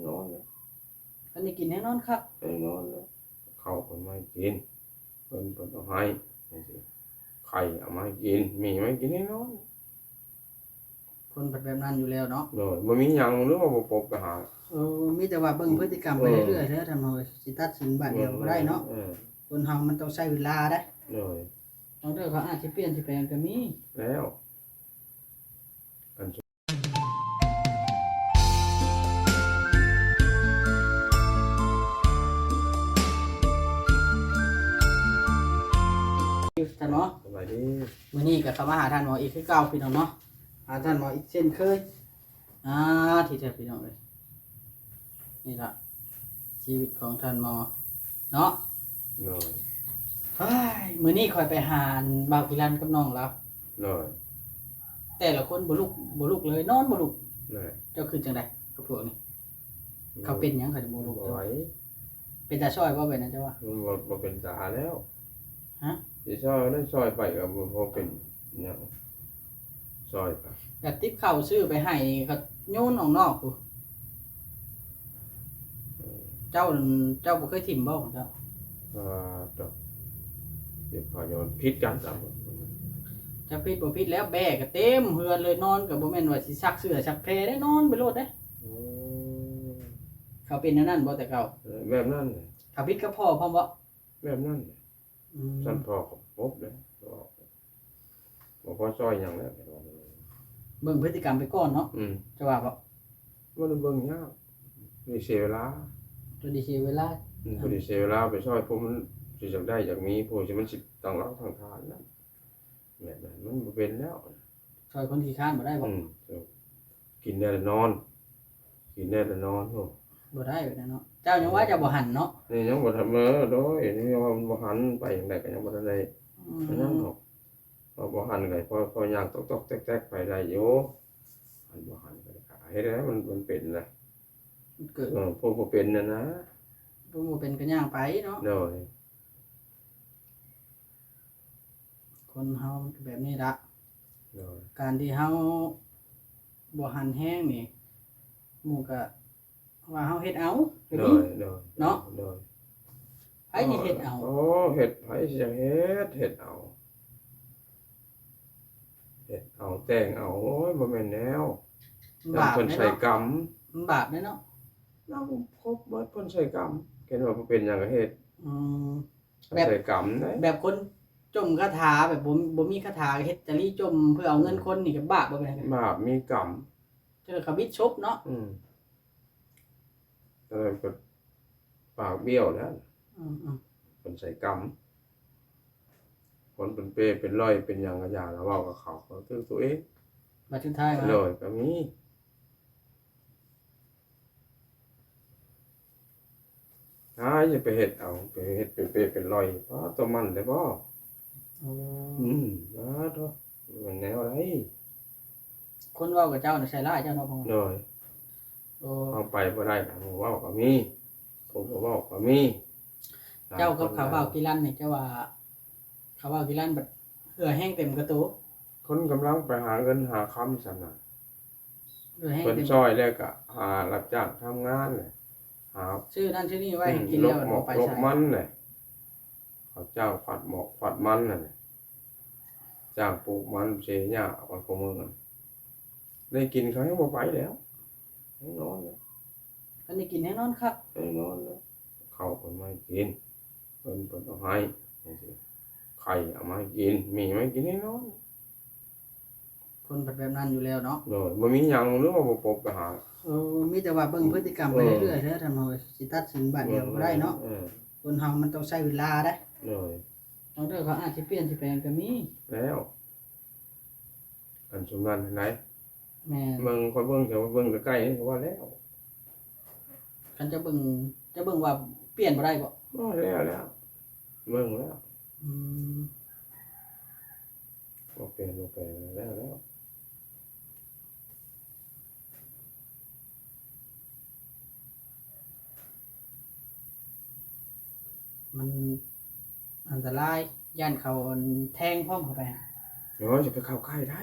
ນອນແລ້ວ ຄັນໄດ້ກິນແຮງນອນຄັກ ໄດ້ນອນແລ້ວ ເຂົ້າເພິ່ນມາໃຫ້ກິນ ເພິ່ນ ເພິ່ນເອົາໃຫ້ຈັ່ງຊີ້ ໄຂ່ເອົາມາໃຫ້ກິນ ໝີ່ເອົາມາໃຫ້ກິນ ໄດ້ນອນ. ຄົນເພິ່ນແບບນັ້ນຢູ່ແລ້ວເນາະ ໂດຍ ບໍ່ມີຫຍັງ ຫຼືວ່າບໍ່ປົບໄປຫາ ເອີ ມີແຕ່ວ່າເບິ່ງພຶດຕິກຳໄປເລື້ອຍໆ ເອີ ເດີທ່ານເນາະ ຊິຕັດສິນບາດດຽວບໍ່ໄດ້ເນາະ ເອີ ຄົນເຮົາມັນຕ້ອງໃຊ້ເວລາເດ້ ໂດຍ ບາງເທື່ອເຂົາອາດຊິປ່ຽນຊິແປງກໍມີແລ້ວ ອັນ ທ່ານໝໍ ສະບາຍດີ ມື້ນີ້ກໍເຂົ້າມາຫາທ່ານໝໍອີກຄືເກົ່າ ພີ່ນ້ອງເນາະ ຫາທ່ານໝໍອີກເຊັ່ນເຄີຍ ອາ ທີ່ແທ້ພີ່ນ້ອງເອີຍ ນີ້ລະຊີວິດຂອງທ່ານໝໍເນາະ ໂດຍ ເຮີ້ຍ ມື້ນີ້ຂ້ອຍໄປຫາອັນບ່າວກິລັນກັບນ້ອງລາວ ໂດຍ ແຕ່ລະຄົນບໍ່ລຸກ ບໍ່ລຸກເລີຍ ນອນບໍ່ລຸກ ໂດຍ ເຈົ້າຄິດຈັ່ງໃດກັບພວກນີ້ ເຂົາເປັນຫຍັງເຂົາຈຶ່ງບໍ່ລຸກ ບໍ່ໄຫວ ເປັນຕາຊ່ອຍບໍ່ແບບນັ້ນເຈົ້າວ່າ ມັນບໍ່ ບໍ່ເປັນຕາແລ້ວ ຮະ ຊິຊ່ອຍແລ້ວ ຊ່ອຍໄປກໍບໍ່ພໍເປັນຫຍັງ ຊ່ອຍໄປ ແບບຕິບເຂົ້າຊື້ໄປໃຫ້ນີ້ ເຂົາໂຍນອອກນອກພຸ້ນ ເອີ ເຈົ້າ ເຈົ້າບໍ່ເຄີຍຖິ້ມບໍ່ຂອງເຈົ້າ ອ່າ ດອກ ຕິບເຂົ້າໂຍນ ຜິດກັນຊະ ຈັກຜິດບໍ່ຜິດແລ້ວ ແບ້ກໍເຕັມເຮືອນເລີຍ ນອນກໍບໍ່ແມ່ນວ່າຊິຊັກເສື້ອຊັກແພໄດ້ ນອນໄປໂລດເດ້ ອືມ ເຂົາເປັນແນວນັ້ນບໍ່ແຕ່ເກົ່າ ເອີ ແບບນັ້ນແຫຼະ ເຂົາຜິດກັບພໍ່ພ້ອມບໍ່ ແບບນັ້ນແຫຼະ ອືມ ຊັ້ນພໍ່ກໍປົບແລ້ວ ບໍ່ພໍຊ່ອຍຫຍັງແລ້ວ ເບິ່ງພຶດຕິກຳໄປກ່ອນເນາະ ອືມ ຈະວ່າບໍ່ ບໍ່ໄດ້ເບິ່ງຍາກ ບໍ່ໄດ້ເສຍເວລາ ບໍ່ໄດ້ເສຍເວລາ ອືມ ບໍ່ໄດ້ເສຍເວລາໄປຊ່ອຍ ພວກມັນຊິຢາກໄດ້ຢາກມີ ພວກທີ່ມັນຊິຕັ້ງຫຼັກຕັ້ງຖານນັ້ນ ແບບນັ້ນມັນບໍ່ເປັນແລ້ວ ຊ່ອຍຄົນຂີ້ຄ້ານບໍ່ໄດ້ບໍ່ ອືມ ກິນແດ່ລະນອນ ກິນແດ່ລະນອນ ໂອ້ ບໍ່ໄດ້ແບບນັ້ນເນາະ ເຈົ້າຍັງວ່າເຈົ້າບໍ່ຫັນເນາະ ນີ້ຍັງບໍ່ທັນ ເອີ ໂດຍ ຍັງວ່າມັນບໍ່ຫັນ ໄປຈັ່ງໃດກໍຍັງບໍ່ທັນໄດ້ ອືມ ອັນນັ້ນດອກ ເພາະບໍ່ຫັນກໍພໍ ພໍຍ່າງຕອກໆແຕກໆໄປໄດ້ຢູ່ ອັນບໍ່ຫັນກໍເຮັດໃຫ້ມັນ ມັນເປັນນະ ມັນເກີດ ເອີ ພວກບໍ່ເປັນນະນະ ພວກບໍ່ເປັນກໍຍ່າງໄປເນາະ ໂດຍ ຄົນເຮົາມັນກໍແບບນີ້ລະ ໂດຍ ການທີ່ເຮົາບໍ່ຫັນແຮງນີ້ ໝູ່ກໍວ່າເຮົາເຮັດເອົາ ກໍມີ ໂດຍ ໂດຍ ເນາະ ໂດຍ ໃຜຊິເຮັດເອົາ ໂອ້ ເຮັດ ໃຜຊິເຮັດ ເຮັດເອົາ ເຮັດເອົາ ແຕ່ງເອົາ ໂອ້ຍ ບໍ່ແມ່ນແນວ ມັນບາບເດ້ເນາະ ເພິ່ນໃສ່ກຳ ມັນບາບເດ້ເນາະ ນຳຄົບເບິດ ເພິ່ນໃສ່ກຳ ເຫັນວ່າບໍ່ເປັນຫຍັງກໍເຮັດ ອືມ ແບບ ໃສ່ກຳເດ້ ແບບຄົນຈົ່ມຄາຖາ ແບບບໍ່ ບໍ່ມີຄາຖາ ເຮັດຈາລີຈົ່ມເພື່ອເອົາເງິນຄົນນີ້ກໍບາບບໍ່ ແບບນັ້ນ ບາບ ມີກຳ ເທື່ອເຂົາບິດສົບເນາະ ອືມ ແຕ່ນັ້ນກໍປາກບ້ຽວແລ້ວ ອືມໆ ເພິ່ນໃສ່ກຳ ຄົນເປັນເປ້ເປັນລອຍເປັນຫຍັງກໍຢ່າລະ ເວົ້າກັບເຂົາ ເຂົາຖືກຕົວເອງ ບັດສຸດທ້າຍ ໂດຍ ກໍມີ ອ້າຍ ຢ່າໄປເຮັດເອົາ ໄປເຮັດເປັນເປ້ເປັນລອຍ ປາດ ຕົວມັນໄດ້ບໍ່? ໂອ້ ອືມ ປາດໂທ້ ແມ່ນແນວໃດ? ຄົນເວົ້າກັບເຈົ້ານະໃສ່ຮ້າຍເຈົ້າເນາະ ໂດຍ ໂອ້ ເຮົາໄປບໍ່ໄດ້ ຜູ້ເວົ້າກໍມີ ຜູ້ບໍ່ເວົ້າກໍມີ ເຈົ້າກັບຂ້າວບ່າວກິລັນນີ້ ເຈົ້າວ່າ ຂ້າວບ່າວກິລັນບັດເຫື່ອແຮງເຕັມກະໂຕ ຄົນກຳລັງໄປຫາເງິນຫາຄຳຊັ້ນນະ ເອີ ແຮງ ເພິ່ນ ເຕັມ ຊ່ອຍແລ້ວກະຫາຮັບຈ້າງທຳງານແຫຼະ ຫາ ຊື້ນັ້ນຊື້ນີ້ໄວ້ໃຫ້ກິນແລ້ວ ອືມ ບໍ່ໄປໃສ ລົກໝອກລົກມັນແຫຼະ ເຂົາຈ້າງຂວັດໝອກຂວັດມັນນັ້ນແຫຼະ ຈ້າງປູກມັນເສຍຫຍ້າ ເອົາໄປຂອງເມືອງນັ້ນ ໄດ້ກິນເຂົາຍັງບໍ່ໄປແລ້ວ ຍັງນອນແລ້ວ ຄັນໄດ້ກິນແຮງນອນຄັກ ໄດ້ນອນແລ້ວ ເຂົ້າເພິ່ນມາໃຫ້ກິນ ເພິ່ນ ເພິ່ນເອົາໃຫ້ຈັ່ງຊີ້ ໄຂ່ເອົາມາໃຫ້ກິນ ໝີ່ເອົາມາໃຫ້ກິນ ໄດ້ນອນ ຄົນເພິ່ນແບບນັ້ນຢູ່ແລ້ວເນາະ ໂດຍ ບໍ່ມີຫຍັງ ຫຼືວ່າບໍ່ປົບໄປຫາ ເອີ ມີແຕ່ວ່າເບິ່ງ ເອີ ພຶດຕິກຳໄປເລື້ອຍໆ ເດີທ່ານເນາະ ຊິຕັດສິນບາດດຽວບໍ່ໄດ້ເນາະ ເອີ ຄົນເຮົາມັນຕ້ອງໃຊ້ເວລາເດ້ ໂດຍ ບາງເທື່ອເຂົາອາດຊິປ່ຽນຊິແປງກໍມີແລ້ວ ອັນຊຸມນັ້ນຫັ້ນໃດ ແມ່ນ ເບິ່ງ ຂ້ອຍເບິ່ງ ເຈົ້າເບິ່ງແຕ່ໄກນີ້ກໍວ່າແລ້ວ ຄັນເຈົ້າເບິ່ງ ເຈົ້າເບິ່ງວ່າປ່ຽນບໍ່ໄດ້ບໍ່? ບໍ່ ແລ້ວ ແລ້ວ ເບິ່ງແລ້ວ ອືມ ບໍ່ປ່ຽນ ບໍ່ແປງ ແລ້ວ ແລ້ວ ມັນອັນຕະລາຍ ຢ້ານເຂົາອັນແທງພ້ອມເຂົ້າໄປ ໂອ້ຍ ຢ່າໄປເຂົ້າໃກ້ໄດ້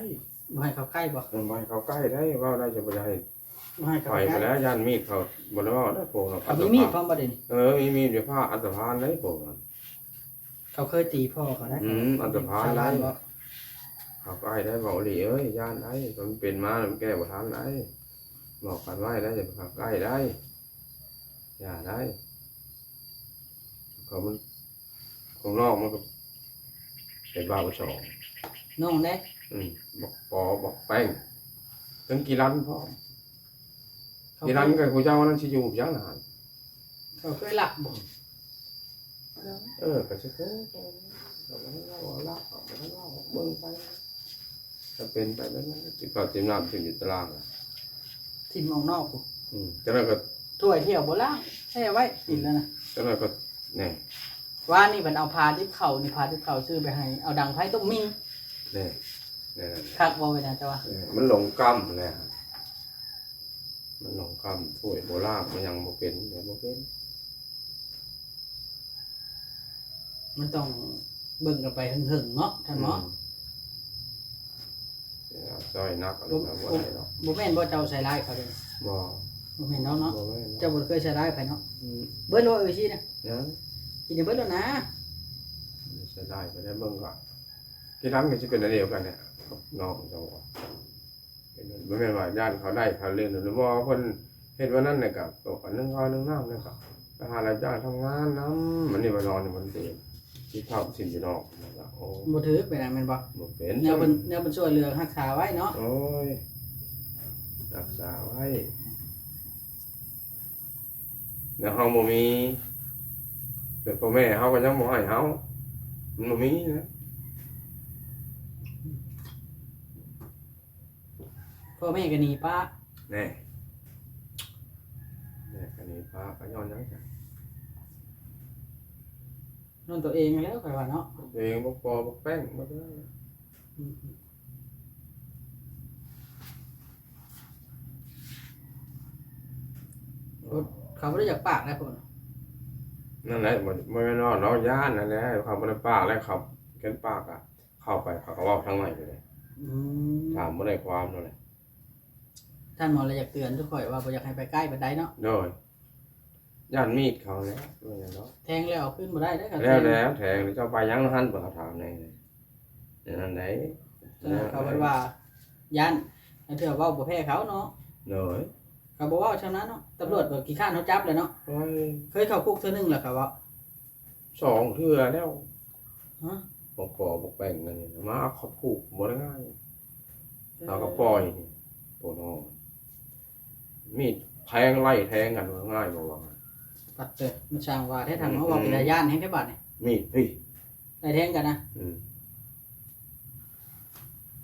ບໍ່ໃຫ້ເຂົ້າໃກ້ບໍ່? ເອີ ບໍ່ໃຫ້ເຂົ້າໃກ້ໄດ້ ເວົ້າໄດ້ ຈະບໍ່ຢາກໃຫ້ ໃຫ້ເຂົາ ຂ້ອຍ ໄປ ກໍແລ້ວ ຢ້ານມີດເຂົາ ບໍ່ໄດ້ເວົ້າໄດ້ພວກນັ້ນ ເຂົາມີມີດພ້ອມບໍ່ເດນີ້? ເອີ ມີມີດຢູ່ ພ້າອັນຕະພານໄດ໋ພວກນັ້ນ. ເຂົາເຄີຍຕີພໍ່ເຂົາໄດ໋ ອືມ ອັນຕະພານໄດ໋ ເຂົາໃກ້ໄດ້ ເວົ້າອີ່ຫຼີເອີຍ ຢ້ານໄດ໋ ມັນເປັນມາ ມັນແກ້ບໍ່ທັນໄດ໋ ບອກກັນໄວ້ໄດ໋ ຢ່າໄປເຂົ້າໃກ້ໄດ໋ ຢ່າໄດ໋ ເຂົາມັນ ຂ້າງນອກມັນກໍເປັນບ່າວສອງ ນ້ອງເດ້ ອືມ ບັກປໍ ບັກແປ້ງ ທັງກີ່ລັນພ້ອມ ເຂົາ ກີ່ລັນກໍຜູ້ເຈົ້ານັ້ນຊິຢູ່ຫຍັງຫັ້ນ ເຂົາເຄີຍລັກບໍ່? ເອີ ກໍຊິເຄີຍ ກໍບໍ່ໄດ້ເວົ້າວ່າລັກ ກໍບໍ່ໄດ້ເວົ້າ ເບິ່ງໄປ ຖ້າເປັນໄປແບບນັ້ນ ຊິເຂົ້າຖິ້ມນ້ຳຖິ້ມຢູ່ຕາລາງ ຖິ້ມອອກນອກພຸ້ນ ອືມ ຈັ່ງໃດກໍ ຖ້ວຍຖ້ຽວບໍ່ລ້າງ ແຊ່ໄວ້ກິນແລ້ວນະ ຈັ່ງໃດກໍ ແນ່ ວານນີ້ເພິ່ນເອົາພາຕິບເຂົ້ານີ້ ພາຕິບເຂົ້າຊື້ໄປໃຫ້ ເອົາດັງໄຟຕົ້ມໝີ່ ແນ່ ແນ່ ຄັກບໍ່ເວລາເຈົ້າວ່າ ເອີ ມັນຫຼົງກຳແລ້ວ ມັນຫຼົງກຳ ຖ້ວຍບໍ່ລ້າງ ມັນຍັງບໍ່ເປັນ ຍັງບໍ່ເປັນ ມັນຕ້ອງເບິ່ງກັນໄປເຫິງໆເນາະ ທ່ານໝໍ ອືມ ເອີ ຊ່ອຍໜັກ ບໍ່ ອັນນີ້ກໍບໍ່ໄດ້ດອກ ບໍ່ແມ່ນບໍ່ ເຈົ້າໃສ່ຮ້າຍເຂົາເດ້? ບໍ່ ບໍ່ແມ່ນດອກເນາະ ບໍ່ແມ່ນດອກ ເຈົ້າບໍ່ເຄີຍໃສ່ຮ້າຍໃຜເນາະ ອືມ ເບິດແລ້ວເອີຍຊີ້ນະ ຍັງ ກິນໃຫ້ເບິດແລ້ວນະ ໃສ່ຮ້າຍໄປໄດ້ ເບິ່ງກໍ ທີ່ຫຼັງກໍຊິເປັນອັນດຽວກັນແຫຼະ ນ້ອງເຈົ້າ ບໍ່ແມ່ນວ່າຢ້ານເຂົາໄດ້ເຂົາຫຼິ້ນ ບໍ່ ເພິ່ນເຮັດວ່ານັ້ນແຫຼະ ກໍຕົກກັນໜຶ່ງເຂົ້າໜຶ່ງນ້ຳ ແລ້ວກໍໄປຫາຮັບຈ້າງທຳງານນຳ ອັນນີ້ວ່ານອນຢູ່ບົນເຕີນ ຊິເຂົ້າຊິນຢູ່ນອກ ໂອ້ ບໍ່ຖືກໄປນະແມ່ນບໍ່? ບໍ່ເປັນ ແນວເພິ່ນ ແນວເພິ່ນຊ່ວຍເຫຼືອຮັກສາໄວ້ເນາະ ໂອ້ຍ ຮັກສາໄວ້ ແນວເຮົາບໍ່ມີ ແຕ່ພໍ່ແມ່ເຮົາກໍຍັງບໍ່ໃຫ້ເຮົາ ມັນບໍ່ມີນະ. ພໍ່ແມ່ກໍໜີປ້າ ແນ່ ແມ່ກໍໜີປ້າ ກໍຍ້ອນຫຍັງຊະ? ຍ້ອນຕົວເອງຫັ້ນແຫຼະ ຂ້ອຍວ່າເນາະ ຕົວເອງ ບັກປໍ ບັກແປ້ງ ໝົດແລ້ວ ອືມ ເຂົາບໍ່ໄດ້ຢາກປາກໄດ໋ພຸ້ນ ນັ້ນແຫຼະ ບໍ່ ບໍ່ແມ່ນວ່າເຮົາຢ້ານນັ້ນແຫຼະ ເຂົາບໍ່ໄດ້ປາກແລ້ວ ເຂົາ ຄັນປາກອະ ເຂົ້າໄປເຂົາກໍເວົ້າທາງໃນຢູ່ເດ້ ອືມ ຖາມບໍ່ໄດ້ຄວາມນັ້ນແຫຼະ ທ່ານໝໍລະຢາກເຕືອນຄືຂ້ອຍວ່າບໍ່ຢາກໃຫ້ໄປໃກ້ປານໃດເນາະ ໂດຍ ຢ້ານມີດເຂົາແຫຼະ ແມ່ນແລ້ວເນາະ ແທງແລ້ວເອົາຄືນບໍ່ໄດ້ເດ້ ແລ້ວແລ້ວ ແທງແລ້ວເຈົ້າໄປຫຍັງນະຫັ້ນ ເພິ່ນກໍຖາມແນ່ ແນວນັ້ນໃດ ເອີ ເຂົາເອີ້ນວ່າຢ້ານ ລາງເທື່ອເວົ້າບໍ່ແພ້ເຂົາເນາະ ໂດຍ ເຂົາບໍ່ເວົ້າຊ່ຳນັ້ນເນາະ ຕຳຫຼວດກໍຂີ້ຄ້ານເຮົາຈັບແຫຼະເນາະ ໂອ້ຍ ເຄີຍເຂົ້າຄຸກເທື່ອໜຶ່ງແລ້ວເຂົາເວົ້າ ສອງເທື່ອແລ້ວ ຮະ ບໍ່ພໍບໍ່ແປງອັນນີ້ ມາເອົາເຂົາຜູກບໍ່ໄດ້ງ່າຍ ເອີ ເອົາເຂົາປ່ອຍນີ້ ໂອ້ໂນ ມີດແທງໄລ່ແທງກັນ ງ່າຍບໍ່ວ່າ ປັດເຕີ ມັນຊ່າງວ່າແທ້ ອືມ ທາງເຮົາເວົ້າເປັນຕາຢ້ານແຮງແທ້ບາດນີ້ ມີດພີ້ ໄລ່ແທງກັນນະ ອືມ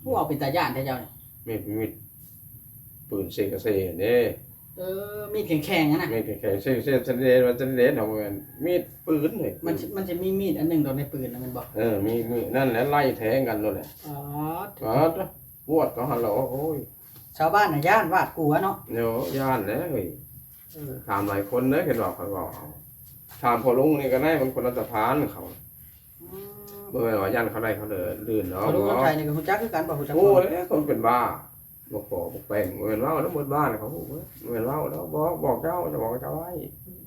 ຜູ້ເວົ້າເປັນຕາຢ້ານແທ້ເຈົ້ານີ້ ມີດ ມີດປືນເຊກະເຊເດ້ ເອີ ມີດແຂງໆຫັ້ນນະ ມີດແຂງໆ ເຊກະເຊ ສະເດດວ່າສະເດດ ເຮົາບໍ່ແມ່ນ ມີດປືນເວີຍ ມັນ ມັນຊິມີມີດອັນໜຶ່ງດອກໃນປືນນະແມ່ນບໍ່ ເອີ ມີ ມີນັ້ນແຫຼະ ໄລ່ແທງກັນໂລດແຫຼະ ອໍ ປວດກໍຫັ້ນລະ ໂອ້ຍ ຊາວບ້ານນະຢ້ານຫວາດກົວເນາະ ໂອ້ ຢ້ານແຫຼະເຮີ້ຍ ເອີ ຖາມຫຼາຍຄົນເດີ ເຫັນວ່າຂ້ອຍເວົ້າເອົາ ຖາມພໍ່ລຸງນີ້ກໍໄດ້ ມັນຄົນລະສະພານເຂົາ ອືມ ບໍ່ແມ່ນວ່າຢ້ານເຂົາໄດ້ເຂົາເດີນເນາະ ເຂົາລົງລົດໄຖນີ້ກໍຮູ້ຈັກຄືກັນບໍ່? ຮູ້ຈັກ ໂອ້ຍ ຄົນເປັນບ້າ ບໍ່ພໍບໍ່ແປງ ບໍ່ແມ່ນເວົ້າແລ້ວ ໝົດບ້ານເຂົາຮູ້ເບິດ ບໍ່ແມ່ນເວົ້າແລ້ວ ບອກ ບອກເຈົ້າ ຈະບອກເຈົ້າໄວ້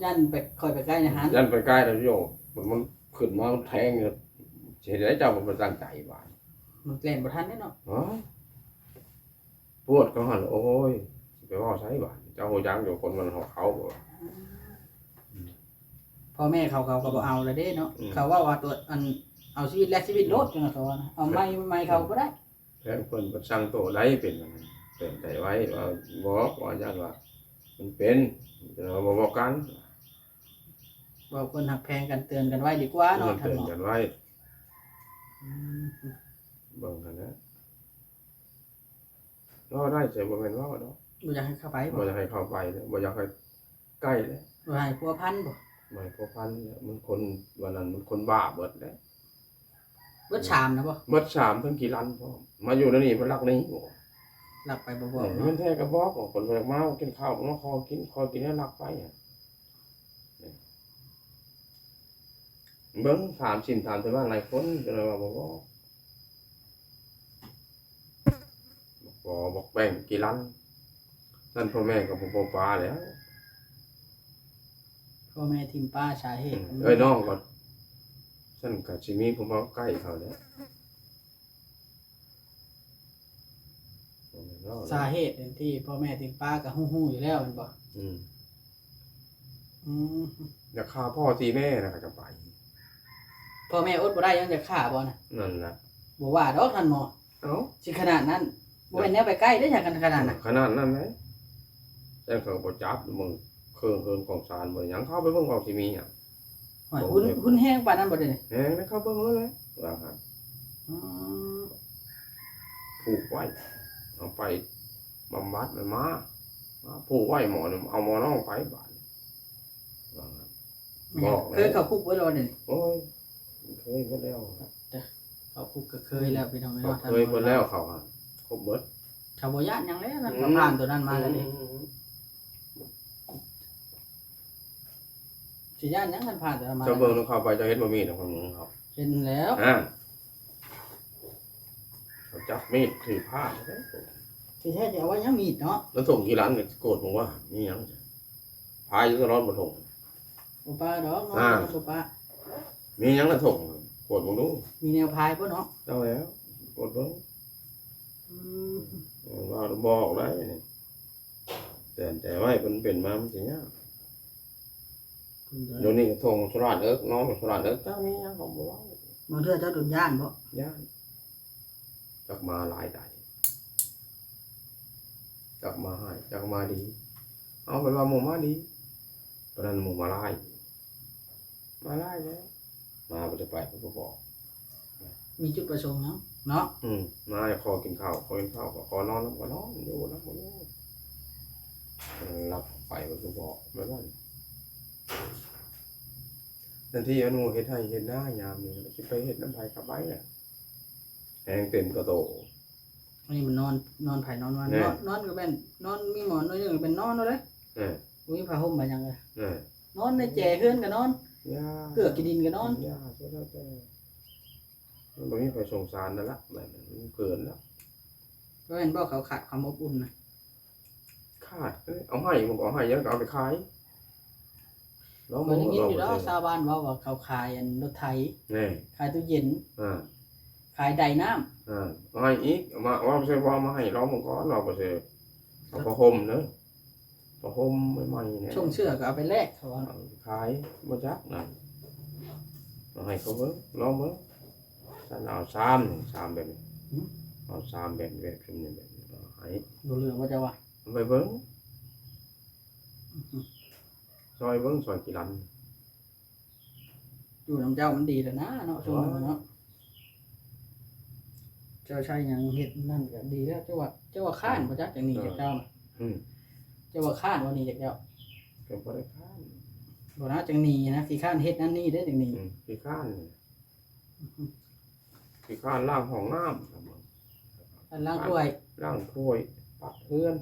ຢ້ານໄປ ຂ້ອຍໄປໃກ້ນະຫັ້ນ ຢ້ານໄປໃກ້ແລ້ວໂຍ ມັນ ມັນຂຶ້ນມາ ມັນແທງ ຊິເຮັດໃດເຈົ້າບໍ່ໄດ້ຕັ້ງໃຈບາດ ມັນແລ່ນບໍ່ທັນເດ້ເນາະ ຮະ ປວດເຂົາຫັ້ນ ໂອ້ຍ ຊິໄປເວົ້າໃສບາດ ເຈົ້າຮູ້ຈັກຢູ່ຄົນມັນເຂົາບໍ່ ອືມ ພໍ່ແມ່ເຂົາ ເຂົາກໍບໍ່ເອົາແລ້ວເດ້ເນາະ ອືມ ເຂົາເວົ້າວ່າຕົວ ອັນ ເອົາຊີວິດແລກຊີວິດໂລດ ອືມ ຈັ່ງວ່າເຂົາວ່ານະ ເອົາໃໝ່ ໃໝ່ເຂົາກໍບໍ່ໄດ້ ແທງເພິ່ນກໍສັ່ງໂຕໄດ້ເປັນ ເຕືອນໃຈໄວ້ວ່າ ບອກວ່າຢ້ານວ່າມັນເປັນ ແຕ່ວ່າບໍ່ບອກກັນ ເວົ້າຄົນຮັກແພງກັນເຕືອນກັນໄວ້ດີກວ່າເນາະ ເຕືອນກັນໄວ້ ອືມ ເບິ່ງຫັ້ນແຫຼະ ເວົ້າໄດ້ ແຕ່ບໍ່ແມ່ນເວົ້າດອກ ບໍ່ຢາກໃຫ້ເຂົ້າໄປ ບໍ່ຢາກໃຫ້ເຂົ້າໄປເລີຍ ບໍ່ຢາກໃຫ້ໃກ້ເລີຍ ບໍ່ໃຫ້ພົວພັນບໍ່ ບໍ່ໃຫ້ພົວພັນເລີຍ ມັນຄົນ ວ່ານັ້ນມັນຄົນບ້າເບິດແຫຼະ ເບິດສາມນະບໍ່ ເບິດສາມ ທັງກີ່ລັນພ້ອມ ມາຢູ່ໃນນີ້ເພິ່ນລັກໜີບໍ່ ລັກໄປບໍ່ບອກ ເອີ ເນາະ ແມ່ນແທ້ກໍບອກ ຄົນບໍ່ຢາກມາກິນເຂົ້າ ມາຂໍກິນ ຂໍກິນແລ້ວລັກໄປ ເບິ່ງ ຖາມສິນຖາມຊາວບ້ານຫຼາຍຄົນ ກໍເລີຍວ່າບໍ່ບອກ ບໍ່ບອກແບ່ງກີ່ລັນ ຊັ້ນພໍ່ແມ່ກໍບໍ່ ບໍ່ປະແລ້ວ ພໍ່ແມ່ຖິ້ມປະ ສາເຫດ ອືມ ເອື້ອຍນ້ອງກໍ ຊັ້ນກໍຊິມີຜູ້ມາໃກ້ເຂົາແຫຼະ ສາເຫດທີ່ພໍ່ແມ່ຖິ້ມປະກໍຮູ້ໆຢູ່ແລ້ວແມ່ນບໍ່? ອືມ ອືມ ຢາກຂ້າພໍ່ຕີແມ່ນະ ເຂົາຈະໄປ ພໍ່ແມ່ອົດບໍ່ໄດ້ ຍັງຢາກຂ້າບໍ່ນະ? ນັ້ນລະ ບໍ່ວ່າດອກທ່ານໝໍ. ເອົ້າ ຊິຂະໜາດນັ້ນ ບໍ່ແມ່ນແນວໄປໃກ້ເດ້ ຄັນຂະໜາດນັ້ນ ຂະໜາດນັ້ນໄດ໋ ແຕ່ເຂົາບໍ່ຈັບ ເບິ່ງເຄື່ອງເຮືອນຂອງສານບໍ່ຫຍັງ ເຂົ້າໄປເບິ່ງວ່າຊິມີຫຍັງ. ໂອ້ຍ ຮຸນແຮງປານນັ້ນບໍ່ເດ? ແຮງນະ ເຂົ້າເບິ່ງໂລດແຫຼະ ວ່າຫັ້ນ ອືມ ຜູກໄວ້ ເອົາໄປບຳບັດ ມັນມາ ມາຜູກໄວ້ ໝໍນີ້ ເອົາໝໍນ້ອງໄປບາດນີ້ ວ່າຫັ້ນ. ບອກ ເຄີຍເຂົ້າຄຸກເບິດແລ້ວບໍ່ເດ? ໂອ້ຍ ເຄີຍເບິດແລ້ວ ເຂົ້າຄຸກກໍເຄີຍແລ້ວ ພີ່ນ້ອງເອີຍ ເນາະ ເຄີຍເບິດແລ້ວ ເຂົາຫັ້ນຄົບເບິດ ເຂົາບໍ່ຢ້ານຫຍັງແລ້ວນະ ອືມ ຜ່ານຕົວນັ້ນມາແລ້ວເດ້ ອືມ ຊິຢ້ານຫຍັງ ຄັນຜ່ານຕົວນັ້ນມາ ເຈົ້າເບິ່ງນຳເຂົາໄປ ເຈົ້າເຫັນບໍ່ມີດອກຂອງເຂົາ ເຫັນແລ້ວ ອ່າ ເຂົາຈັບມີດຖືພາດ ທີ່ແທ້ຈະເອົາໄວ້ຫຍັງມີດເນາະ ແລ້ວຖົງຂີ້ຫຼັງໂກດບໍ່ວ່າ ມີຫຍັງ ພາຍຢູ່ຕະຫຼອດບໍ່ຖົງ ບໍ່ປະດອກເນາະ ອ່າ ບໍ່ປະ ມີຫຍັງລະຖົງ ກວດເບິ່ງດູ ມີແນວພາຍບໍ່ເນາະ ເຈົ້າແລ້ວ ກວດເບິ່ງ ອືມ ເອີ ວ່າບໍ່ອອກໄດ້ ແຕ່ນໃຈໄວ້ ເພິ່ນເປັນມາມັນຊິຍາກ ດຽວນີ້ກໍຖົງສະຫຼາດເອິກ ນ້ອງສະຫຼາດເອິກ ເຈົ້າມີຫຍັງກໍບໍ່ເວົ້າ ບາງເທື່ອເຈົ້າໂດນຢ້ານບໍ່? ຢ້ານ ຈັກມາຫຼາຍໃດ ຈັກມາຮ້າຍ ຈັກມາດີ ເອົາ ເພິ່ນວ່າໝູ່ມາດີ ປານນັ້ນໝູ່ມາຫຼາຍ ມາຫຼາຍແລ້ວ ມາບໍ່ໄດ້ໄປ ເພິ່ນບໍ່ບອກ ມີຈຸດປະສົງຫຍັງເນາະ ອືມ ມາຂໍກິນເຂົ້າ ຂໍກິນເຂົ້າ ກໍຂໍນອນນຳ ກໍນອນ ຢູ່ນຳ ບໍ່ຢູ່ ເອີ ລັບໄປ ເພິ່ນບໍ່ບອກ ແບບນັ້ນ ແທນທີ່ອະນຸເຮັດໄຮ່ເຮັດນາຍາມນີ້ ຊິໄປເຮັດນຳໃຜກັບໃຜ ແຮງເຕັມກະໂຕ ອັນນີ້ມັນນອນ ນອນໃຜນອນມັນ ແມ່ນ ນອນ ນອນກໍແມ່ນນອນ ມີໝອນໜ້ອຍໜຶ່ງກໍແມ່ນນອນເອົາເດ້ ເອີ ບໍ່ມີຜ້າຫົ່ມຜ້າຫຍັງເລີຍ ເອີ ນອນໃນແຈເຮືອນກໍນອນ ຢ່າ ເກືອກຂີ້ດິນກໍນອນ ຢ່າ ສຸດແລ້ວແຕ່ ມັນບໍ່ມີໃຜສົງສານນັ້ນລະ ແບບນັ້ນມັນເກີນແລ້ວ ກໍແມ່ນບໍ່ ເຂົາຂາດຄວາມອົບອຸ່ນນະ ຂາດ ເອີ ເອົາໃຫ້ ບໍ່ເອົາໃຫ້ ຍັງກໍເອົາໄປຂາຍ ລອງ ຂ້ອຍໄດ້ຍິນຢູ່ດອກ ຊາວບ້ານເວົ້າວ່າເຂົາຂາຍອັນລົດໄຖ ແນ່ ຂາຍຕູ້ເຢັນ ອ່າ ຂາຍໄດນ້ຳ ອ່າ ເອົາໃຫ້ອີກ ເອົາມາ ເວົ້າໃສ່ ເວົ້າມາໃຫ້ລອງເບິ່ງກ່ອນ ເວົ້າບໍ່ເຊື່ອ ເອົາຜ້າຫົ່ມເດີ ຜ້າຫົ່ມໃໝ່ໆແນ່ ຊົງເສື້ອກໍເອົາໄປແລກ ເຂົາວ່າ ເອົາຂາຍ ບໍ່ຈັກນັ້ນ ເອົາໃຫ້ເຂົາເບິ່ງ ລອງເບິ່ງ ຊັ້ນເອົາຊາມ ຊາມແບບນີ້ ຫື? ເອົາຊາມແບບ ແບບຊຸມນີ້ ແບບນີ້ ເອົາໃຫ້ ບໍ່ເຫຼືອບໍ່ເຈົ້າວ່າ ເອົາໄປເບິ່ງ ອືຮຶ ຊ່ອຍເບິ່ງ ຊ່ອຍກິລັນ ຢູ່ນຳເຈົ້າມັນດີແລ້ວນະເນາະ ໂອ້ຍ ຊຸມນີ້ເນາະ ເຈົ້າໃຊ້ຫຍັງເຮັດນັ້ນກໍດີແລ້ວ ເຈົ້າວ່າ ເຈົ້າວ່າຄ້ານບໍ່ຈັກຈັ່ງໜີຈາກເຈົ້ານະ ອືມ ເຈົ້າວ່າຄ້ານບໍ່ໜີຈາກເຈົ້າ ກໍບໍ່ໄດ້ຄ້ານ ບໍ່ນະ ຈັ່ງໜີນະ ຂີ້ຄ້ານເຮັດນັ້ນນີ້ເດ້ ຈັ່ງໜີ ອືມ ຂີ້ຄ້ານ ອືຮຶ ຂີ້ຄ້ານລ້າງຫ້ອງນ້ຳ ລ້າງຖ້ວຍ ລ້າງຖ້ວຍ ປັດເຮືອນ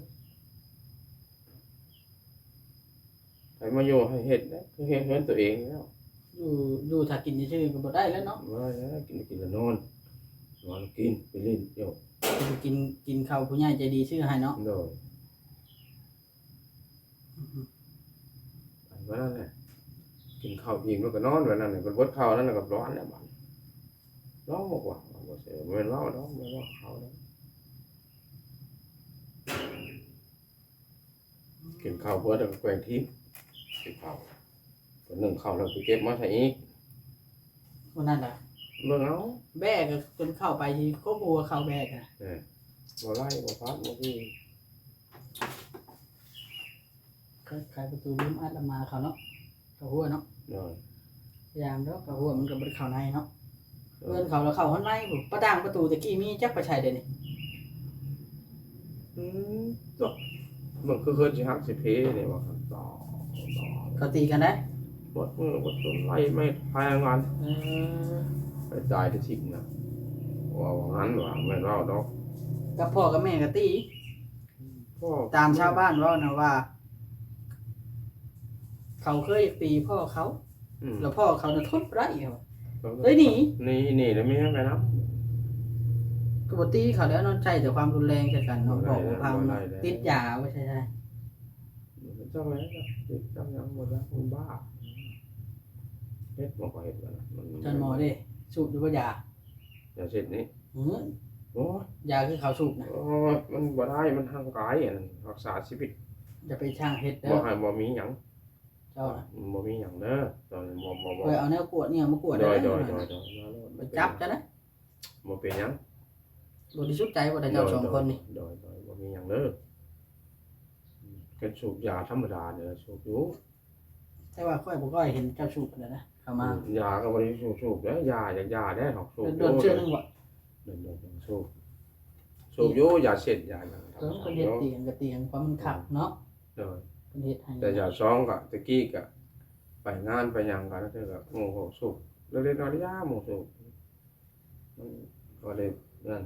ໃຜມາຢູ່ໃຫ້ເຮັດເດ້ ຄືເຮັດເຮືອນຕົວເອງແລ້ວ ຢູ່ ຢູ່ຖ້າກິນຊື່ໆກໍບໍ່ໄດ້ແລ້ວເນາະ ບໍ່ໄດ້ແລ້ວ ກິນ ກິນແລ້ວນອນ ນອນກິນ ໄປຫຼິ້ນ ຢູ່ ກິນ ກິນເຂົ້າຜູ້ໃຫຍ່ໃຈດີຊື້ໃຫ້ເນາະ ໂດຍ ອືຮຶ ອັນວ່ານັ້ນແຫຼະ ກິນເຂົ້າອີ່ມແລ້ວກໍນອນ ວ່ານັ້ນແຫຼະ ເພິ່ນເບິດເຂົ້ານັ້ນແລ້ວກໍນອນແລ້ວບາດນີ້ ລອງບໍ່ກວ່າ ບໍ່ເຊື່ອ ບໍ່ແມ່ນເວົ້າດອກ ບໍ່ແມ່ນເວົ້າເຂົາດອກ ກິນເຂົ້າເບິດແລ້ວກໍແກວ່ງຖິ້ມ ກິນເຂົ້າ ກໍໜຶ້ງເຂົ້າແລ້ວໄປເກັບມາໃສ່ອີກ ບໍ່ນັ້ນລະ ເບິ່ງເອົາ ແບ້ກໍຈົນເຂົ້າໄປຊິຄົບຫົວເຂົ້າແບ້ກະ ເອີ ບໍ່ໄລ່ບໍ່ພັດບໍ່ຄື ຂາຍປະຕູລືມອັດລະມາເຂົາເນາະ ເຂົາຫົວເນາະ ໂດຍ ຢ້ານດອກ ເຂົາຫົວມັນກໍບໍ່ໄດ້ເຂົ້າໃນເນາະ ໂດຍ ເຮືອນເຂົາລະເຂົ້າຮອດໃນພຸ້ນ ປະຕ່າງປະຕູແຕ່ກີ້ມີຈັກໄປໃສດຽວນີ້ ອືມ ຕົກ ມັນຄືເຮືອນຊິຫັກຊິເພນີ້ວ່າ ເຂົາຕີກັນໄດ໋ ໝົດມື້ໝົດຕົນໄລ່ໄມ້ພາຍງານ ເອີ ໄປຕາຍໄດ້ຖິ້ມນະ ວ່າວ່າຫັ້ນວ່າ ແມ່ນເວົ້າດອກ ກັບພໍ່ກັບແມ່ກໍຕີ ຕາມຊາວບ້ານເວົ້ານະວ່າ ເຂົາເຄີຍຢາກຕີພໍ່ເຂົາ ອືມ ແລ້ວພໍ່ເຂົານະທົນບໍ່ໄດ້ ເຂົາວ່າ ເອີ ເລີຍໜີ ໜີ ໜີແລ້ວແມ່ໄປນຳ ກໍບໍ່ຕີເຂົາແລ້ວເນາະ ໃຊ້ແຕ່ຄວາມຮຸນແຮງໃສ່ກັນເນາະ ບໍ່ໄດ້ ບອກບໍ່ຟັງ ບໍ່ໄດ້ ເນາະ ແລ້ວ ຕິດຢາໄວ້ໃຊ້ ຈັກແລ້ວ ຈັກຫຍັງບໍ່ຈັກ ມັນບ້າ. ເຮັດບໍ່ຄ່ອຍເຮັດແລ້ວນະ ມັນ ທ່ານໝໍເດ້ ສູບຢູ່ບໍ່ຢາ? ຢາເສັ້ນນີ້? ເອີ ໂອ້ຍ ຢາຄືເຂົາສູບນະ. ໂອ້ຍ ມັນບໍ່ໄດ້ ມັນຮ່າງກາຍ ອັນນັ້ນ ຮັກສາຊີວິດ. ຢ່າໄປຊ່າງເຮັດເດີ ບໍ່ໃຫ້ ບໍ່ມີຫຍັງ ເຈົ້ານະ ບໍ່ມີຫຍັງເດີ. ຕອນນີ້ບໍ່ ບໍ່ ບໍ່ ຂ້ອຍເອົາແນວກວດອີ່ຫຍັງມາກວດ ໂດຍ ເດີ ໂດຍ ໂດຍ ໂດຍ ມາໂລດ ໄປຈັບຊະນະ. ບໍ່ເປັນຫຍັງ ບໍລິສຸດໃຈບໍ່ ແຕ່ເຈົ້າສອງຄົນນີ້? ໂດຍ ໂດຍ ບໍ່ມີຫຍັງເດີ. ອືມ ການສູບຢາທຳມະດານີ້ສູບຢູ່ ແຕ່ວ່າຂ້ອຍບໍ່ຄ່ອຍເຫັນເຈົ້າສູບປານໃດນະ ເຂົ້າມາ. ອືມ ຢາກໍບໍ່ໄດ້ສູບ ສູບເດ້ ຢາ ຢາກຢາເດ້ ເຮົາສູບ ໂດນໆເທື່ອໜຶ່ງບໍ່? ໂດນໆສູບ ສູບຢູ່ ຢາເສັ້ນ ຢາຫຍັງ ເອີ ທຳມະດາ ເພິ່ນເຮັດຕຽງກໍຕຽງ ເພາະມັນຄັກເນາະ. ໂດຍ ເພິ່ນເຮັດໃຫ້ ແຕ່ຢາຊອງກໍ ແຕ່ກີ້ກໍໄປງານໄປຫຍັງກໍ ແລ້ວກໍໝູ່ເຂົາສູບ ເລັກໆນ້ອຍໆ ຢາໝູ່ສູບ. ມັນກໍໄດ້ນັ້ນ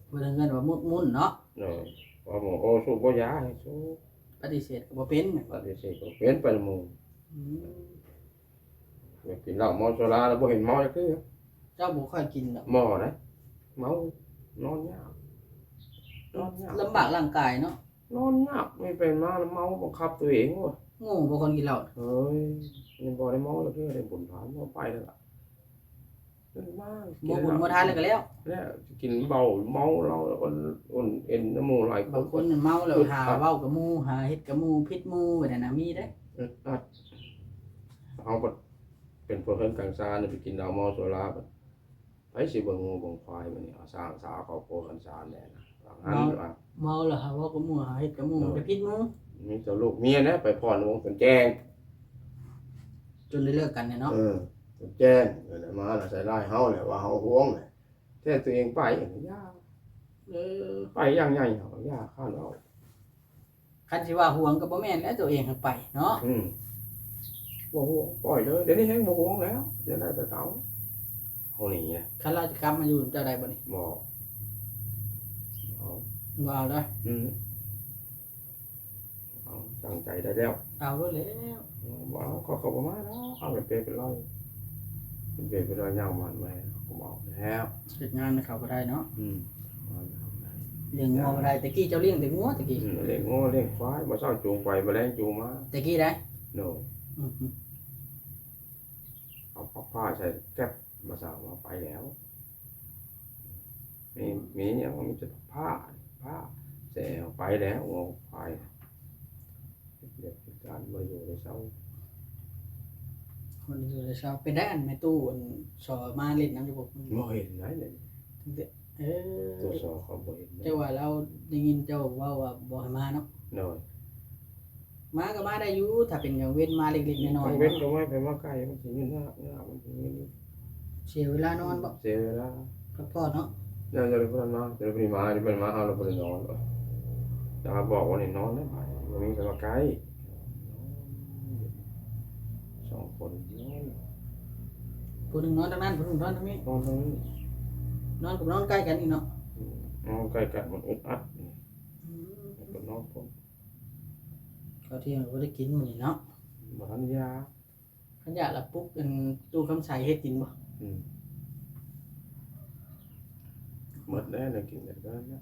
ເພິ່ນເອີ້ນວ່າມຸນໆເນາະ. ໂດຍ ວ່າໝູ່ ໂອ້ ສູບບໍ່ຢາໃຫ້ສູບ ປະຕິເສດກໍບໍ່ເປັນ ປະຕິເສດກໍເປັນໄປນຳໝູ່. ອືມ ຢາກກິນເຫຼົ້າເມົາສຸລາແລ້ວ ບໍ່ເຫັນເມົາຈັກເທື່ອ. ເຈົ້າບໍ່ຄ່ອຍກິນດອກ. ບໍ່ນະ ເມົາ ນອນຍາກ ນອນຍາກ ລຳບາກຮ່າງກາຍເນາະ. ນອນຍາກ ມີໄປມາແລ້ວເມົາ ບັງຄັບຕົວເອງ. ໂອ້ຍ ໂງ່ບໍ່ຄົນກິນເຫຼົ້າ. ເອີຍ ຍັງບໍ່ໄດ້ເມົາຈັກເທື່ອເດ້ ບຸນຖານ ເມົາໄປແລ້ວລະ ຕື່ນມາ ບໍ່ບຸນບໍ່ທານແລ້ວກໍແລ້ວ ແລ້ວກິນເຫຼົ້າ ເມົາເຫຼົ້າ ແລ້ວກໍອົນເອັນນຳໝູ່ຫຼາຍຄົນ. ບາງຄົນນັ້ນເມົາແລ້ວຫາເວົ້າກັບໝູ່ ຫາເຮັດກັບໝູ່ ຜິດໝູ່ ແບບນັ້ນນະ ມີເດ້. ອຶດອັດ ເຮົາບັດເປັນພວກເຮືອນກາງຊານ ໄປກິນເຫຼົ້າເມົາສຸລາ ບັດ ໃຜຊິເບິ່ງງົວເບິ່ງຄວາຍບັດນີ້? ເອົາສ້າງສາຄອບຄົວກັນຊານແດ່ນະ ວ່າ ເມົາ ວ່າ ເມົາແລ້ວຫາເວົ້າກັບໝູ່ ຫາເຮັດກັບໝູ່ ເອີ ໄປຜິດໝູ່. ມີແຕ່ລູກເມຍແຫຼະໄປຜ່ອນວົງຈົນແຈ້ງ ຈົນໄດ້ເລີກກັນແຫຼະເນາະ. ເອີ ຈົນແຈ້ງ ແລ້ວມາລະໃສ່ຮ້າຍເຮົາແຫຼະ ວ່າເຮົາຫວງແຫຼະ ແທ້ຕົວເອງໄປ ຢ່າ ເອີ ໄປຢ່າງໃຫຍ່ ເຮົາຢ່າ ຂ້ານເວົ້າ. ຄັນຊິວ່າຫວງກໍບໍ່ແມ່ນແຫຼະ ຕົວເອງຫັ້ນໄປເນາະ. ອືມ ບໍ່ຫວງ ປ່ອຍເລີຍ ດຽວນີ້ແຮງບໍ່ຫວງແລ້ວ ຢາກໄດ້ກໍເອົາ ເຮົານີ້ນະ. ຄັນລາວຈະກັບມາຢູ່ນຳເຈົ້າໄດ້ບໍ່ນີ້? ບໍ່ ເອົາ ບໍ່ເອົາເດີ. ອືມ ເອົາ ຕັ້ງໃຈໄດ້ແລ້ວ ເອົາໂລດແລ້ວ. ບໍ່ເອົາ ເຂົາກໍບໍ່ມາດອກ ເອົາເປັນເປັນຮ້ອຍ ເປັນເປັນຮ້ອຍ ຍ່າງມາແມ່ ເຂົາກໍບໍ່ເອົາແລ້ວ ເຮັດງານໃຫ້ເຂົາບໍ່ໄດ້ເນາະ. ອືມ ລ້ຽງງົວບໍ່ໄດ້ ແຕ່ກີ້ເຈົ້າລ້ຽງແຕ່ງົວແຕ່ກີ້. ອືມ ລ້ຽງງົວລ້ຽງຄວາຍ ມື້ເຊົ້າຈູງໄປ ມື້ແລງຈູງມາ ແຕ່ກີ້ໄດ໋. ໂດຍ ອືມ ເອົາພັກຜ້າໃສ່ແກັບ ມາສ້າງວ່າໄປແລ້ວ ມີ ມີຫຍັງ ມີແຕ່ຜ້າ ຜ້າແຊ່ໄປແລ້ວ ງົວຄວາຍ ເຮັດວຽກເຮັດການ ບໍ່ໄດ້ຢູ່ໄດ້ເຊົາ ບໍ່ໄດ້ຢູ່ໄດ້ເຊົາ. ເປັນໄດ໋ ອັນແມ່ຕູ້ ອັນ ຊໍ ມາຫຼິ້ນນຳຢູ່ບໍ່? ບໍ່ເຫັນໄດ໋ ເອີ ຕົວຊໍເຂົາບໍ່ເຫັນ. ແຕ່ວ່າລາວໄດ້ຍິນເຈົ້າເວົ້າວ່າບໍ່ໃຫ້ມາເນາະ. ໂດຍ ມາກໍມາໄດ້ຢູ່ ຖ້າເປັນກາງເວັນມາເລັກໆນ້ອຍໆ ກາງເວັນກໍມາ ໄປມາໄກ ມັນຊິຍາກ ຍາກ ມັນຊິເສຍເວລານອນບໍ? ເສຍເວລາ ພັກຜ່ອນເນາະ. ແລ້ວຈະໄດ້ເພິ່ນມາ ຈະໄດ້ເພິ່ນມາ ຈະໄດ້ມາເຮົາ ລະບໍ່ໄດ້ນອນ. ແຕ່ວ່າບອກວ່າໃຫ້ນອນນະ ບໍ່ມີໃຜມາໃກ້ ສອງຄົນ ຜູ້ໜຶ່ງນອນທາງນັ້ນ ຜູ້ໜຶ່ງນອນທາງນີ້ ນອນທາງນີ້ ນອນກໍນອນໃກ້ກັນອີກເນາະ. ອືມ ນອນໃກ້ກັນມັນອຶດອັດ. ອືມ ແລ້ວກໍນອນພົ້ນ ເຂົ້າທ່ຽງກໍບໍ່ໄດ້ກິນມື້ນີ້ເນາະ. ບໍ່ທັນຢາ ຄັນຢາກລະປຸກອັນຕູ້ຄຳໃສເຮັດກິນບໍ່? ອືມ ໝົດແລ້ວ ແນວກິນກໍເບິດແລ້ວ.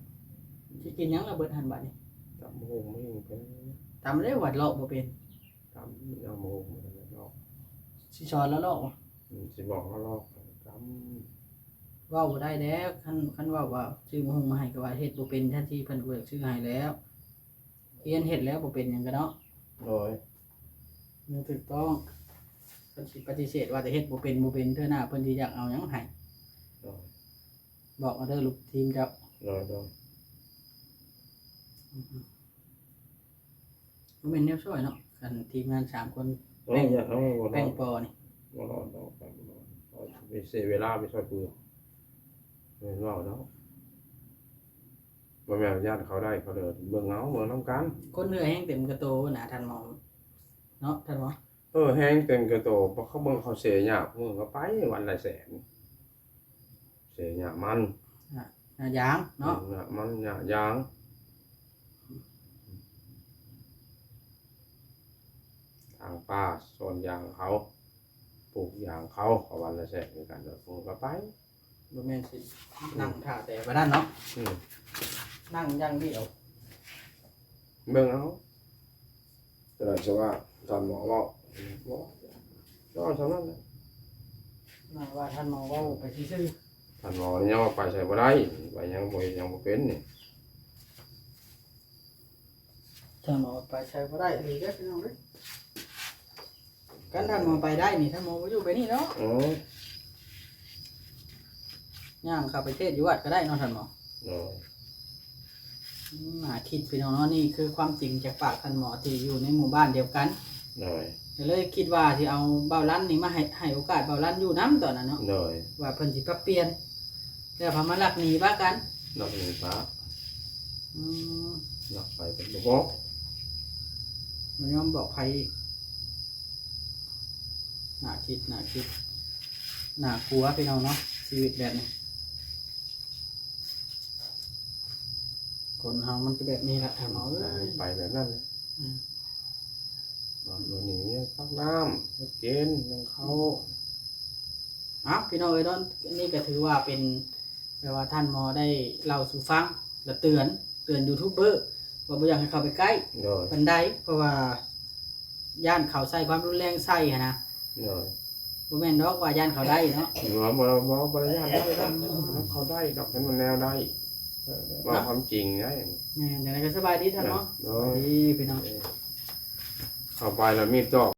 ຊິກິນຫຍັງລະເບິດຫັ້ນບາດນີ້? ຕຳບັກຫຸ່ງ ໝາກຫຸ່ງໄປ ຕຳແລ້ວ ຫວັດລອກບໍ່ເປັນ ຕຳ ຍັງບໍ່ຮູ້ ບໍ່ທັນໄດ້ລອກ. ຊິສອນລາວລອກບໍ່? ອືມ ຊິບອກລາວລອກ ຕຳ ເວົ້າບໍ່ໄດ້ແລ້ວ ຄັນ ຄັນເວົ້າວ່າຊື້ໝາກຫຸ່ງມາໃຫ້ ກໍວ່າເຮັດບໍ່ເປັນ ແທນທີ່ເພິ່ນບໍ່ຢາກຊື້ໃຫ້ແລ້ວ. ຮຽນເຮັດແລ້ວບໍ່ເປັນຫຍັງກະເນາະ. ໂດຍ ຍັງຖືກຕ້ອງ. ຄັນຊິປະຕິເສດວ່າແຕ່ເຮັດບໍ່ເປັນ ບໍ່ເປັນ ເທື່ອໜ້າເພິ່ນຊິຢາກເອົາຫຍັງໃຫ້. ໂດຍ ບອກເອົາເດີລູກທີມເຈົ້າ. ໂດຍ ໂດຍ ອືມ ບໍ່ແມ່ນແນວຊ່ອຍເນາະ ຄັນທີມງານສາມຄົນ ໂອ້ຍ ແປ້ງ ເອົາ ແປ້ງປໍນີ້ ບໍ່ລອດດອກ ແປ້ງປໍ ເສຍເວລາໄປຊ່ອຍເພື່ອນ ແມ່ນເວົ້າເນາະ. ບໍ່ແມ່ນຢ້ານເຂົາໄດ້ ເຂົາເດີ ເບິ່ງເອົາ ເບິ່ງນຳກັນ. ຄົນເຫື່ອແຮງເຕັມກະໂຕນະ ທ່ານໝໍເນາະ ທ່ານໝໍ. ເອີ ແຮງເຕັມກະໂຕ ເຂົາເບິ່ງເຂົາເສຍຫຍ້າ ມື້ກໍໄປວັນລະແສນ ເສຍຫຍ້າມັນ ຫຍ້າ ຫຍ້າຢາງເນາະ. ອືມ ຫຍ້າມັນ ຫຍ້າຢາງ ທາງປ່າສວນຢາງເຂົາ ປູກຢາງເຂົາ ເຂົາວັນລະແສນຄືກັນ ເດີ ມື້ກໍໄປ. ບໍ່ແມ່ນຊິນັ່ງຖ້າແຕ່ປານນັ້ນເນາະ. ອືມ ນັ່ງຢ່າງດຽວ ເບິ່ງເອົາ. ກໍໄດ້ສະວ່າທ່ານໝໍເວົ້າ ເວົ້າ ເວົ້າສ່ຳນັ້ນແຫຼະ. ນະ ວ່າທ່ານໝໍເວົ້າໄປຊື່ໆ. ທ່ານໝໍນີ້ຍັງວ່າໄປໃສບໍ່ໄດ້ ໄປຍັງບໍ່ເຮັດຫຍັງບໍ່ເປັນນີ້. ທ່ານໝໍໄປໃສບໍ່ໄດ້ອີ່ຫຼີເດີ້ ພີ່ນ້ອງເອີຍ. ຄັນທ່ານໝໍໄປໄດ້ນີ້ ທ່ານໝໍບໍ່ຢູ່ໄປນີ້ເນາະ. ເອີ ຍ່າງເຂົ້າໄປເທດຢູ່ວັດກໍໄດ້ເນາະທ່ານໝໍ. ໂດຍ. ອືມ ໜ້າຄິດພີ່ນ້ອງເນາະ. ນີ້ຄືຄວາມຈິງຈາກປາກທ່ານໝໍທີ່ຢູ່ໃນໝູ່ບ້ານດຽວກັນ. ໂດຍ. ກໍເລີຍຄິດວ່າຊິເອົາບ່າວລັນນີ້ມາໃຫ້ ໃຫ້ໂອກາດບ່າວລັນຢູ່ນຳຕອນນັ້ນເນາະ. ໂດຍ. ວ່າເພິ່ນຊິປັບປ່ຽນ ແລ້ວພາມາລັກໜີປະກັນ. ລັກໜີປະ. ອືມ ລັກໄປເພິ່ນບໍ່ບອກ ບໍ່ຍອມບອກໃຜອີກ. ໜ້າຄິດ ໜ້າຄິດ ໜ້າກົວພີ່ນ້ອງເນາະ ຊີວິດແບບນີ້. ຄົນເຮົາມັນກໍແບບນີ້ແຫຼະ ທ່ານໝໍເອີຍ. ໄປແບບນັ້ນແຫຼະ. ອືມ ນອນຢູ່ນີ້ ພັກນ້ຳ ເຮັດກິນ ໜຶ້ງເຂົ້າ. ເອົ້າ ພີ່ນ້ອງເອີຍເນາະ ອັນນີ້ກໍຖືວ່າເປັນ ແບບວ່າທ່ານໝໍໄດ້ເລົ່າສູ່ຟັງ ແລະເຕືອນ ເຕືອນຢູທູບເບີວ່າບໍ່ຢາກໃຫ້ເຂົ້າໄປໃກ້. ໂດຍ. ປານໃດ ເພາະວ່າຢ້ານເຂົາໃຊ້ຄວາມຮຸນແຮງໃສ່ຫັ້ນນະ. ໂດຍ. ບໍ່ແມ່ນດອກວ່າຢ້ານເຂົາໄດ້ເນາະ. ບໍ່ ບໍ່ ບໍ່ ບໍ່ໄດ້ຢ້ານໄດ້ດອກ ເຂົາໄດ້ດອກ ເຫັນມັນແນວໃດ ເວົ້າຄວາມຈິງໄດ໋. ແມ່ນ ຈັ່ງໃດກໍສະບາຍດີທ່ານເນາະ. ໂດຍ. ສະບາຍດີພີ່ນ້ອງ. ເຂົ້າໄປແລ້ວມີດຈອກ